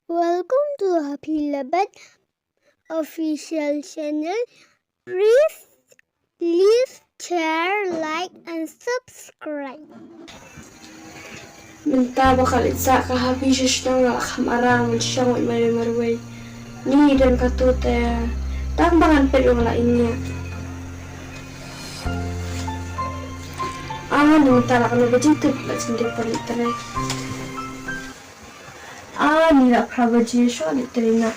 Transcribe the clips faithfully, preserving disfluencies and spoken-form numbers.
Welcome to Happy Laban official channel. Please, please share, like and subscribe. Mynta ba ka leit sah ka Happy sha shnong, nga la kham arang ban shong wei marwei marwei. Ni don katto te tang ba ngan peit ruh nga la ïeng. Ah, ni mynta la kano baje te la jingdie palik te. Ah, ni la phra baje shuwa leit trei noh.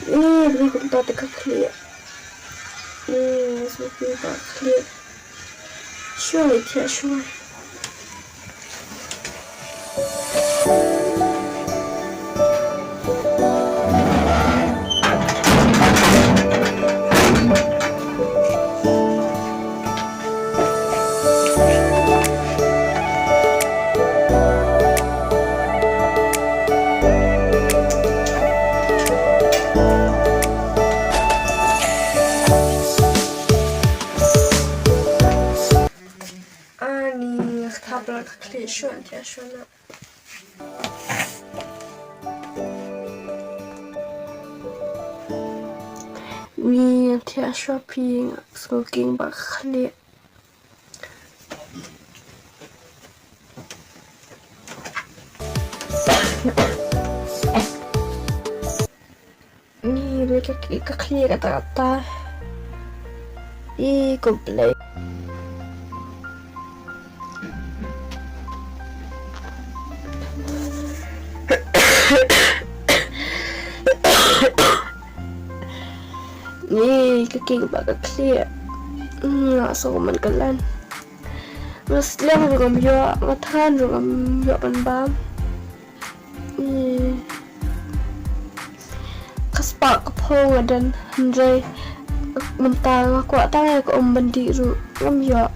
Ni, ni kumta te ka khlieh. Ni, sngewthuh ka khlieh. Shuwa ïa thiah shuwa. Ani, nga thap la ka khlieh shuwa, thiah shuwa na. Ni thiah shuwa phi, nga sngewkhia ba ka khlieh. Ni, ka, ka, ka khlieh kata kata. I, ko Blei. Ni, ka king ba ka khlieh. Nga sngewman ka lan. Nga slem ruh ngam ïoh, nga than ruh ngam ïoh ban bam. Ka spah ka phew nga don hynrei mynta nga kwah tang ïa ka um ban dih ruh ngam ïoh.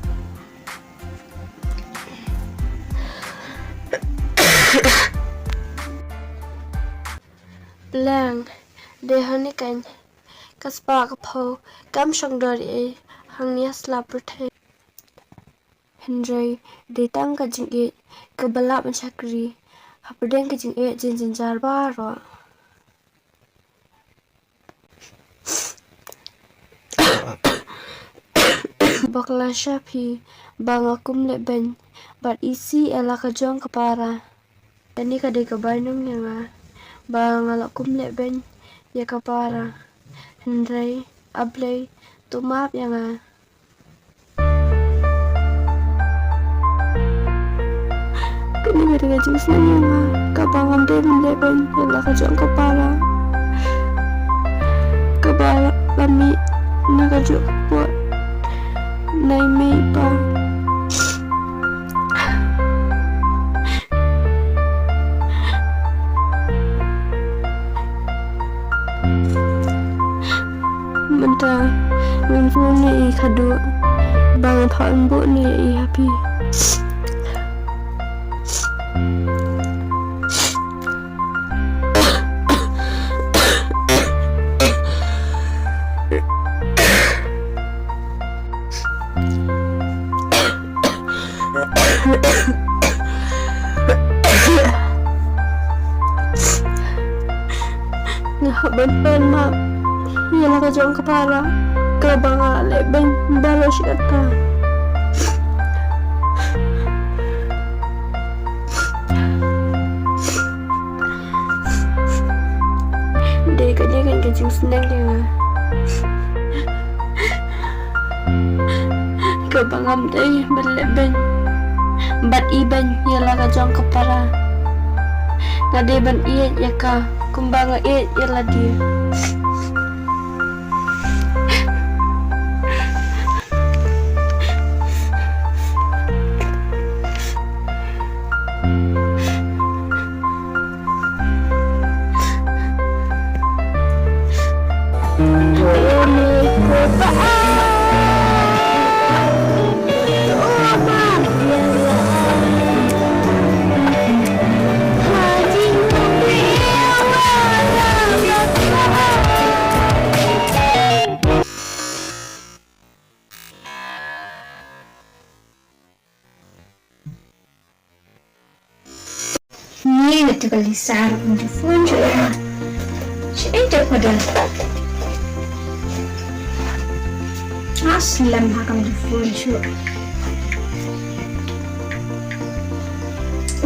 Pleng, dei hangne kan ka spah ka phew kam shong dor ei hangne ha sla pyrthei. Hynrei dei tang ka jingïeit kaba lah ban shakri hapdeng ka jingïeit jynjar baroh. Bakla sha phi ba nga kum lehbeiñ bad isih ïa la ka jong ka para. Kane ka dei ka bainong ïa nga ba nga la kum lehbeiñ ïa ka para. Hynrei A Blei, to map ïa nga. Kane ka dei ka jingsneng ïa nga kaba ngam dei ban lehbeiñ ïa la ka jong ka para kaba la mih na ka jong ka por na i mei i pa. Mynta ngam phone ïa i khadduh ba ngam phah ban buh ïa i ha phi. Nga hap ban pan map ïa la ka jong ka para kaba nga lehbeiñ baroh shi katta. Dei kane ka jingsneng ïa nga kaba ngam dei ban lehbeiñ bad ibeiñ ïa la ka jong ka para. Nga dei ban ïeit ïa ka kumba nga ïeit ïa lade. Ngi na tu kali sar un tu phone shu ema. Shi ai tu pada. Aslam ha kam tu phone shu.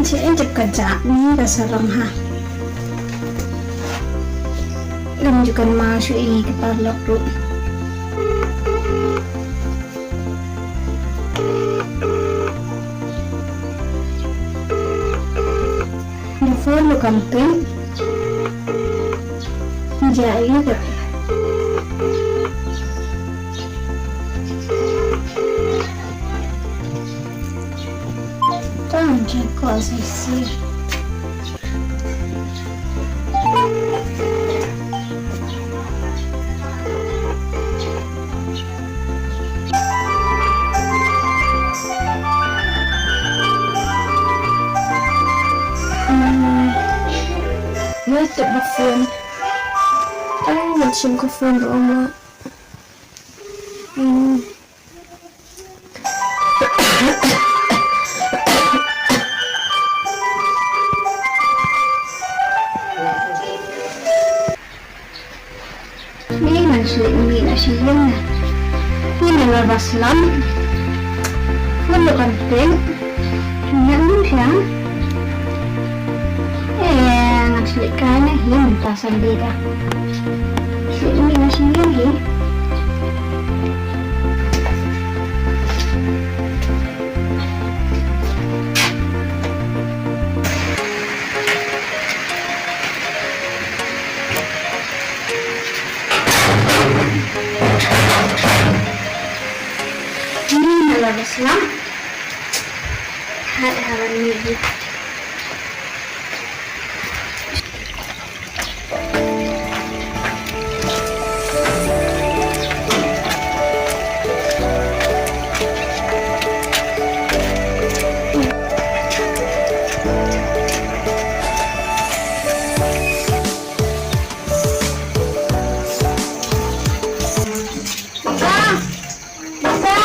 Shi ai tu kaja ni ka sarong ha. Lam ju kan ma shu i ka parlok tu. Before you complain, ja ïa ka. Tang je ko sa si. Ngi tip ba phone. Ai, ngan shim ka phone ruh ma. Hmm. Ni na shi, ni na shi yin na. Ni na la baslam. Ni na kan pin. Ni na lu siang. Eh, na shi ka na hin ta san di da. Shi ni na shi yin hi. Ni na la baslam. Had hawan ni. Liza! Liza!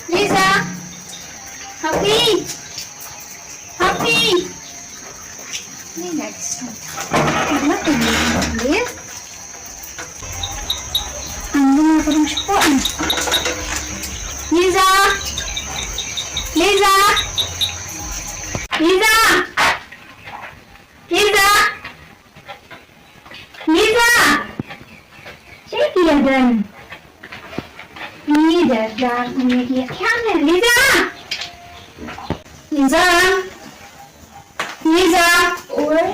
Liza! Happy! Happy! Ni na disturb. Kenapa ni dia? Ambil aku dong support ni. Liza! Liza! Liza! Liza! Liza! Cik dia dan. Ni dah dah ni dia. Tiang ni Liza! Liza! Liza! Oi.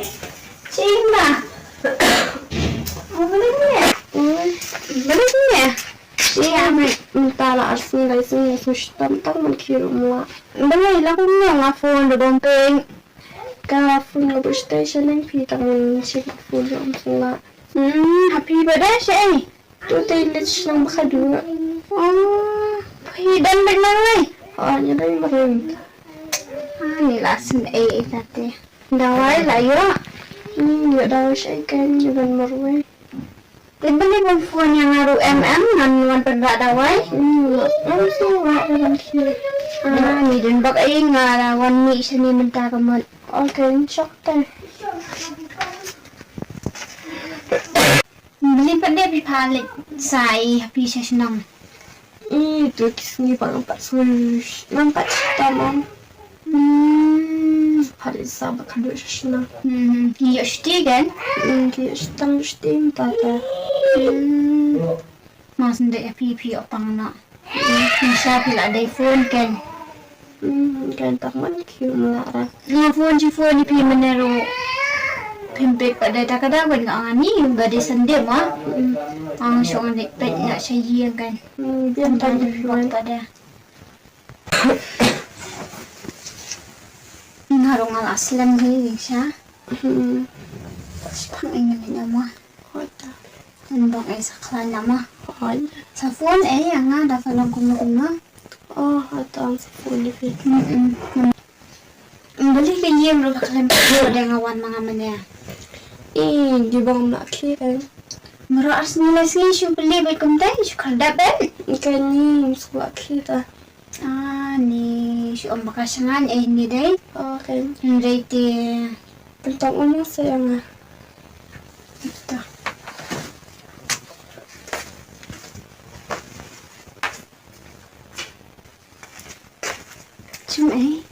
Cik dah. Apa lagi ni? Oi. Apa lagi ni? Cik, mynta la ar sngi lai sngi, sngi shitom tang man ki ruh mo. Balei la kum nong a phone da bom peng. Ka phone nga buh shatai sha leng phi tang ngan check ka phone jong phi nga. Hmm, ha phi ba da sha ei? Tu te leit shnong ba khadduh. Oh, phi don bad nang wei? Oh, nga don ba rem. Ah, ni la sngewsih ei ei kate. Dawai la ïoh. Hmm, ïoh dawai sha ei kan ïoh ban marwei. Te balei bym phone ïa nga ruh em em ngan wan pynrah dawai. Hmm, ngam sngewbha ïa ban khie. Ah, ni don bak ei nga la wan mih shane mynta ka mut. Okay, shok te. Balei pat de phi pha leit sa i ha phi sha shnong. Ih, tu ki sngi ba ngam pat sngewsih, ngam pat shitom. Hmm. Pha leit sa ba khadduh sha shnong. Hmm, ki ïoh shuti kan? Hmm, ki ïoh shuti, shuti mynta ka. Hmm. Mas ndei phi phi ïoh pang noh. Hmm. Ngi sha phi la dei phone kan. Hmm, kan tang man ki mla ra. Nga phone shi phone ïa phi mynne ruh. Phim peit pat da ta ka daw, nga ong ani ba dei Sunday ma. Hmm. Ong shong ani peit na sha ïing kan. Hmm, biang tang ki phone pat da. Nga ruh nga la slem hi sha. Hmm. Shipang ïa nga ma. Hooid. Ngan bok ei sa khlaiñ na ma. Hooid. Sa phone ei ïa nga da pha long kumno kumno. Oh, hooid, sa phone ïa phi. Mm-mm. Balei ka ïing ruh ba khlem phi da nga wan ma nga mynne. Ih, di bang ma ki kan. Mara ar sngi lai sngi shu pynlip bad kumta shu khyrdep bad. Kan ni shu wa ki ta. Ah, ni shu ym ba ka shngaiñ eh ni dei. Oh, kan. Hynrei te. Pynthong ym sa ïa nga. Ita. Shim ei.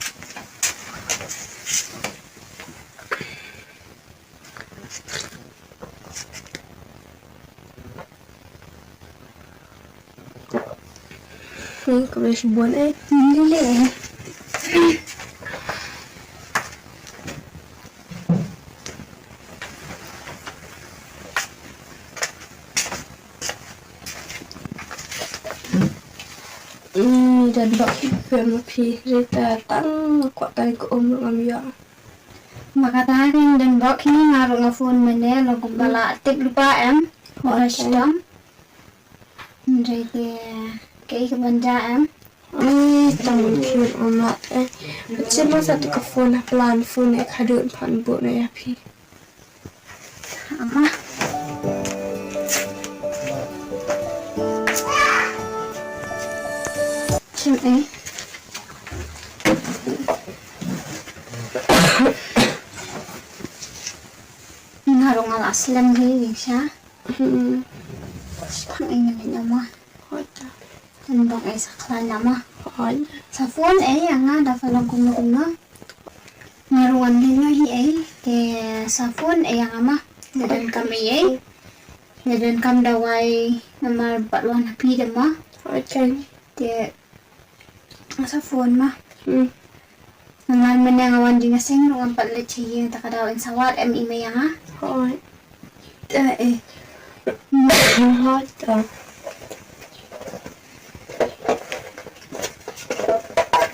Hmm, khublei shibun eh. Lili eh. Hmm, don bok hi phi ma phi, Rita, tang kwah tang ka um ruh ngam ïoh. Ma kata ka don bok hi, nga ruh nga phone mynne, long kumba la tip lypa em. Ba ka shitom. Hynrei te kaei kaban jia em. Ai, tang khim ym lah eh. Pynshim ma sa tu ka phone ha plan phone eh ka dun phan bun eh ïa phi. Ama. Shim eh. Nga ruh nga la slem hi sha. Hmm. Shipang ïa nga ma. Hooid. Ngan bok ei sa khlaiñ na ma. Hooid. Sa phone ei ïa nga da pha long kumno kumno. Nga ruh ngan lyngngoh hi ei. Te sa phone ei ïa nga ma. Nga donkam ei ei. Nga donkam dawai namar bad wan ha phi da ma. Hooid kan. Te Sa phone ma. Hmm. Nga mynne nga wan jingïaseng ruh ngam pat leit sha ïing, ta ka daw in sa wad em i mei ïa nga. Hooid. Eh, eh. Hooid, ah.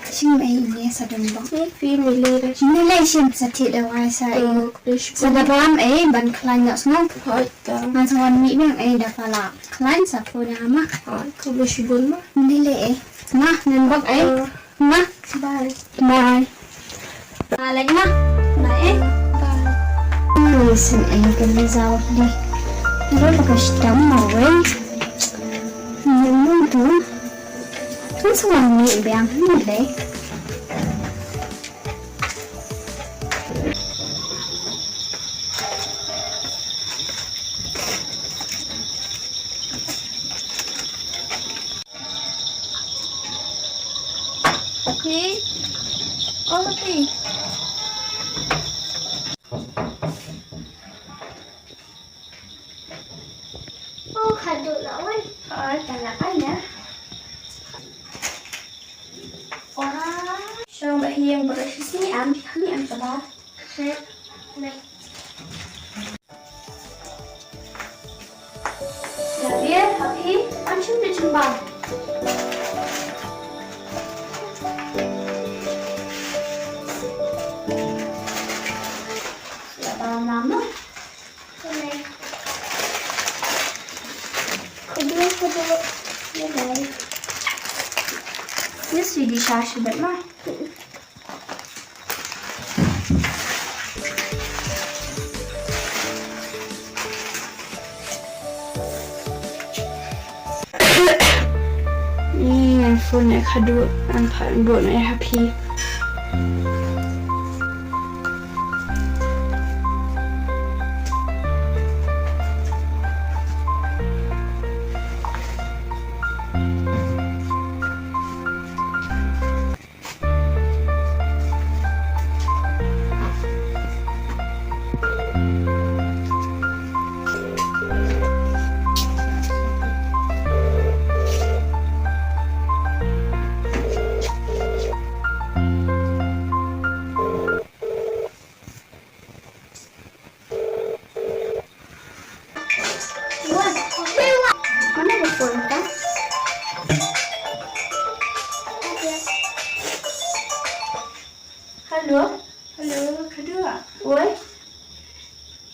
Shim ei, ine sa don bok. Ni phi mi lei da. Ni lei shim sa thied dawai sa i. Oh, please. Sa da bam ei ban khlaiñ noh sngew. Hooid, ah. Ngan sa wan mih biang ei da pha la khlaiñ sa phone ïa nga ma. Hooid, khublei shibun ma. Ni lei ei. Ma, ngan bok ei. Ah. Ma. Bye. Bye. Bye, leit ma. Bye, eh. Bye. Ni sien ei ka result ni. Ro ka shitom ma wei. Ni mun tu. Kan sa wan mih biang ni lei. Phi. Oh, phi. Oh, khadduh la wan. Oh, ta la wan ïa. Ora. Shong ba hiang ba shi sni am, ni am ta ba. He. Ne. Ïa, ïa, ha phi, an shim bit shim bam. Ïa, bam lam ma. Khublei, khublei. Ïa, bye. Ïa, sweetie, sha shi bit ma. Ïa, phone eh khadduh, ngan phah bun eh ha phi. Oi.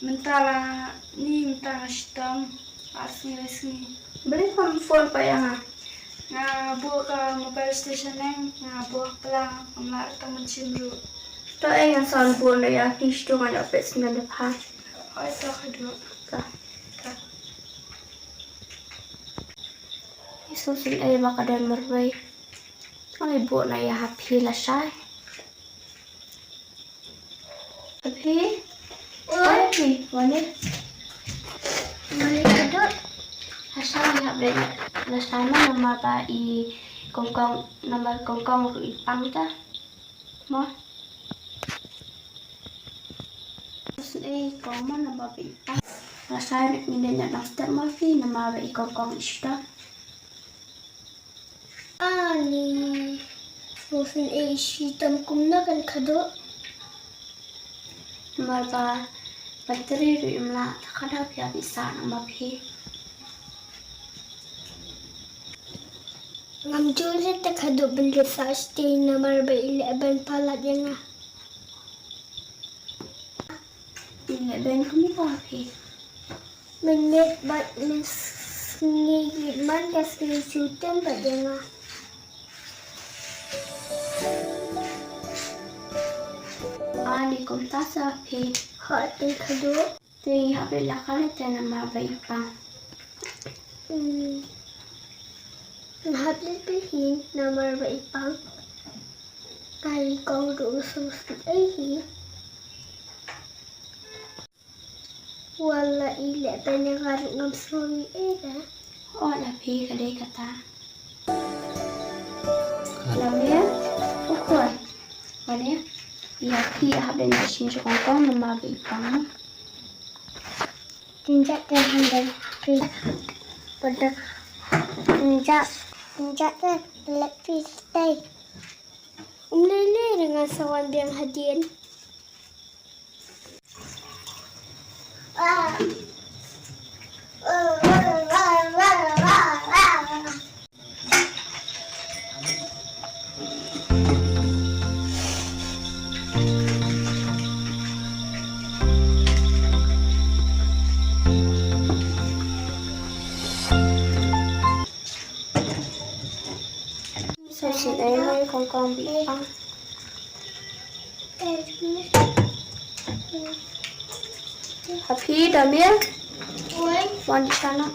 Mynta la ni mynta nga shitom. Ar sngi lai sngi. Balei phim phone pat ïa nga? Nga buh ka mobile station, nga buh pla, ngam lah tang ban shim ruh. To ei ngan sa buh noh ïa phi shuh, ngan ïa peit sngewbha. Oi to khadduh. To. To. Isu sngewbha ka dei marwei. Ngan buh noh ïa phi lashai. Phi? Oi. Oi, phi, wan dei. Wan dei khadduh. Lashai ïa phi lashai mo, namar ba i kongkong, namar kongkong ruh i pang ta. Mo. Sngewbha mo, namar ba i pang. Lashai ngin dei na nang step mo phi, namar ba i kongkong i shitom. Ani, mo phin ei shitom kumno kan khadduh. Namar ba battery ruh im lah, ta khadduh phi ap isa namar phi. Ngam ju leh ta khadduh ban leit sa shatei namar ba i leh ban palat ïa nga. Ine ben kumno phi. Mynmiet bad mynsngi man ka sngi shu tem bad ïa nga. Ani kumta sa phi. Hot te khadduh. Te hap leit la kane te namar ba i pang. Hmm. Hap leit phi namar ba i pang. Ka i kong ruh u sngewsih ei hi. Wala i leh pynïar ngam sngew ei ei da. O la phi ka dei kata. Lamia, u khun. Wane, ïa phi hap dei na shin jong kong namar ba i pang. Jinjat te handen phi. Pada jinjat, jinjat te leh phi stay. Um lei lei nga sa wan biang hadien. Sa shin ei mo kong kong bi pang. Happy da mir. Oi. Wan di sana.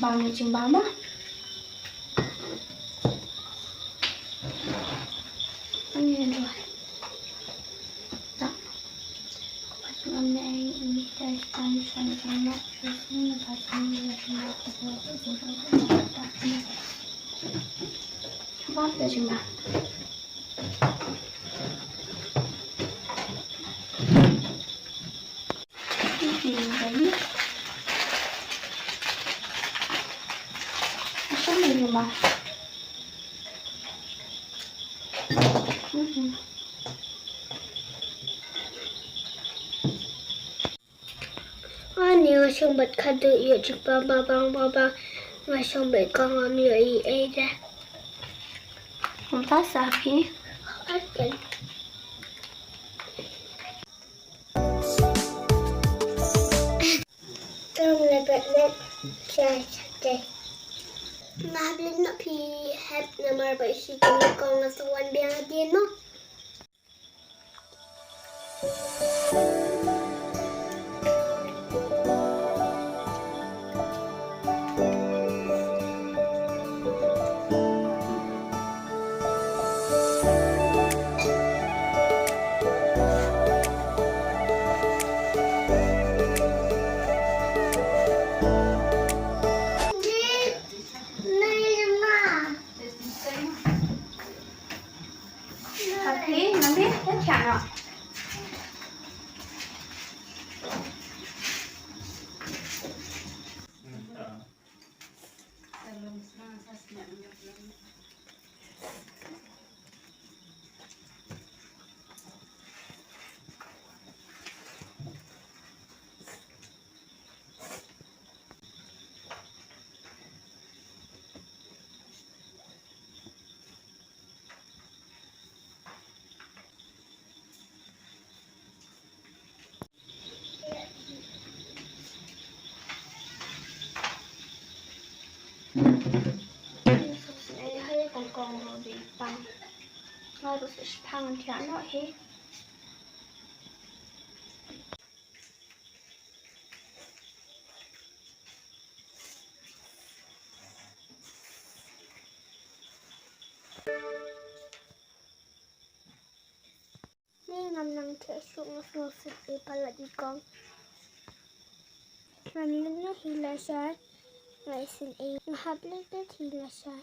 Bang ni jing bang ma. Ani ni dua. Tak. Kuat ngam ni ini dari tan san jing ma. Ini pasang ni jing ma. Bang ni jing bang. Ani nga shong bad khadduh ïoh jingpang ba bang ba bang. Nga shong bad ka ngam ïoh ei ei de. Kumta sa phi. Akan. Tang le bad net. Chai chai. Nga hap leit noh phi hep namar ba i shi tang ko nga sa wan biang hadien noh. Happy, nanti kan channel. Ado sa shipang thiah noh hi. Ni ngam nang thiah shuh, nga sngewsih palat i kong. Ngam lyngngoh hi lashai. Nga isynei, nga hap leit hi lashai.